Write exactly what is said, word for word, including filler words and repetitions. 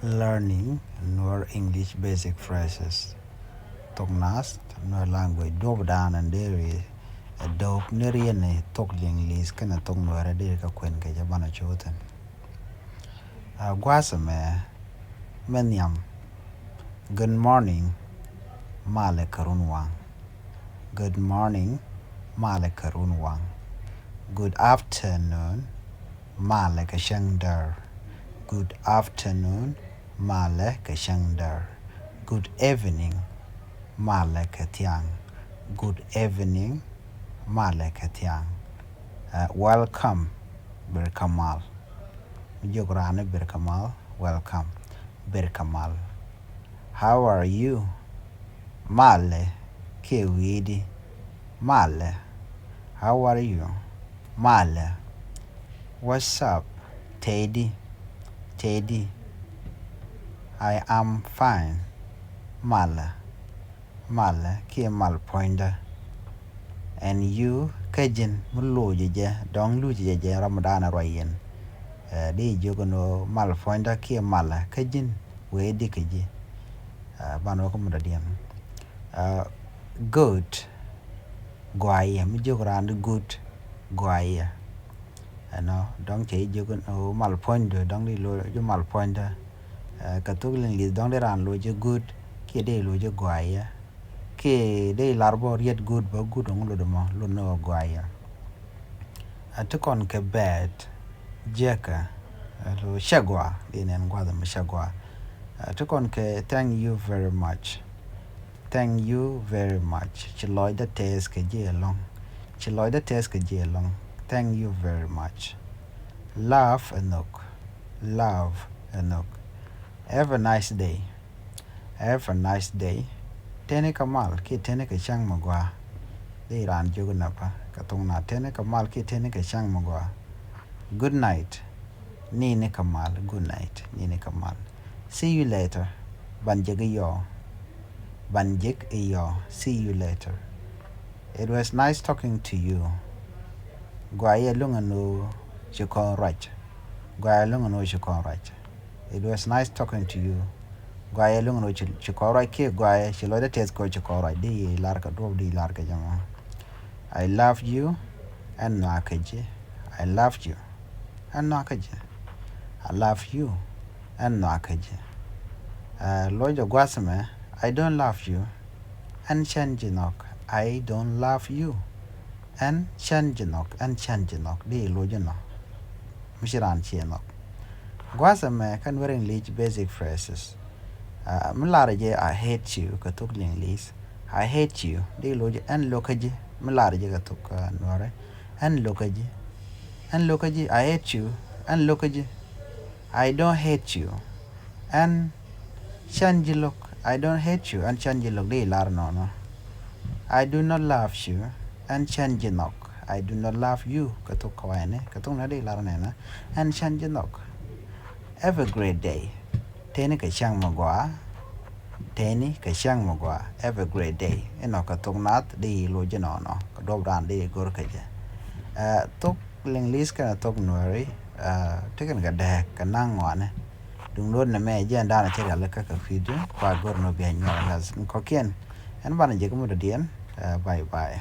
Learning Nuer English basic phrases. Thok Naath, Nuer language, duɔ̱p dan ɛn deri ɛ do̱p ni riɛn ni thok English kɛnɛ thok Nuer ɛ deri kä kuɛn kɛ jɛ banɛ cothin. A gua̱a̱th ɛmɛ mɛ nhiam. Good morning. Malɛ kɛ run waŋ. Good morning. Malɛ kɛ run waŋ. Good afternoon. Malɛ kɛ cäŋ däär. Good afternoon. Malɛ kɛ cäŋ däär. Good evening. Malɛ kɛ thiaŋ. Good evening. Malɛ kɛ thiaŋ. Uh, welcome. Ber kɛ mal. Mi jiök raan i̱ ber kɛ mal. Welcome. Ber kɛ mal. How are you? Malɛ kiɛ wi̱i̱di. Malɛ. How are you? Malɛ. What's up? Teddy. Teddy. I am fine. Malɛ. Malɛ kiɛ mal puɔ̱nydä. And you, kä ji̱n mi lo̱cɛ jɛ, dɔ̱ŋ luc jɛ jɛ ram mi da̱a̱n ruac yɛn. Ɛ, di jiök ni mal puɔ̱nydä kiɛ malɛ kä ji̱n wee di kä ji̱. Ɛ, ban wä kä mi dɔ̱diɛn. Ɛ, good. Gɔaa yɛ, mi jiök raan di good. Gɔaa yɛ. Ɛnɔ, dɔ̱ŋ cɛ jiök ni mal puɔ̱nydä, dɔ̱ŋ di lo̱c mal puɔ̱nydä. Ɛ, kɛ thok Liŋli̱th dɔ̱ŋ di raan lo̱c jɛ good kiɛ di lo̱c jɛ gɔaa yɛ. Kiɛ di lar bä riet good bä good ɔŋ lot mɔ lot ni ɣä gɔaa yɛ. Ɛ, ti kɔn kɛ bad, jiɛkɛ, ɛ, lo cɛ gɔaa, di nɛn gua̱th mi cɛ gɔaa. Ɛ, ti kɔn kɛ thank you very much. Thank you very much. Ci lɔcdä tɛth kɛ ji̱ ɛlɔ̱ŋ. Ci lɔcdä tɛth kɛ ji̱ ɛlɔ̱ŋ. Thank you very much. Love ɛ nhök. Love ɛ nhök. Have a nice day. Have a nice day. Teni kɛ mal kiɛ teni kɛ cäŋ mi gɔaa. Di raan jiök ni pä kɛ thok Naath, teni kɛ mal kiɛ teni kɛ cäŋ mi gɔaa. Good night. Nini kɛ mal. Good night. Nini kɛ mal. See you later. Ban jek i̱ yɔɔ. Ban jek i̱ yɔɔ. See you later. It was nice talking to you. Gɔaa yɛ luŋ ɛn ɣöö ci kɔn ruac. Gɔaa yɛ luŋ ɛn ɣöö ci kɔn ruac. It was nice talking to you. Gɔaa yɛ luŋ ɛn ɣöö ci, ci kɔn ruac kiɛ gɔaa yɛ ci lɔcdä tɛth kɛ ɣöö ci kɔn ruac. Di lar kɛ duɔ̱p, di lar kɛ jɛ mɔ. I love you. Ɛn nhɔakä ji̱. I love you. Ɛn nhɔakä ji̱. I love you. Ɛn nhɔakä ji̱. Ɛ, lo̱cdä gua̱th ɛmɛ, I don't love you. Ɛn cän ji̱ nhɔk. I don't love you. Ɛn cän ji̱ nhɔk. Ɛn cän ji̱ nhɔk. Di lo̱c inɔ. Mi ci raan ciɛ nhɔk. Gua̱th ɛmɛ kä Nuer English basic phrases. Ɛ, mi lar jɛ I hate you kɛ thok Liŋli̱th. I hate you. Di lo̱c ɛn lo̱kä ji̱. Mi lar jɛ kɛ thok, ɛ, Nuɛrɛ. Ɛn lo̱kä ji̱. Ɛn lo̱kä ji̱. I hate you. Ɛn lo̱kä ji̱. I don't hate you. Ɛn cän ji̱ lo̱k. I don't hate you. Ɛn cän ji̱ lo̱k. Di lar nɔnɔ. I do not love you. Ɛn cän ji̱ nhɔk. I do not love you. Kɛ thok kɔaɛni. Kɛ thok ni di lar nɛnɛ. Ɛn cän ji̱ nhɔk. Have a great day. Teni kɛ cäŋ mi gɔaa. Teni kɛ cäŋ mi gɔaa. Have a great day. Inɔ kɛ thok Naath di lo̱c inɔnɔ. Kɛ duɔ̱p raan di go̱r kɛ jɛ. Ɛ, thok Liŋli̱th kɛnɛ thok Nuɛri, ɛ, ti kɛn kɛ dääk kɛ naŋ ŋɔaani. Duŋ lot nɛmɛ jɛn da̱a̱n cɛ rialikä kɛ video kua go̱r nɔ bia nyuɔr ɛ lath kɔ̱kiɛn. Ɛn banɛ jek mi dɔ̱diɛn, ɛ, bye bye.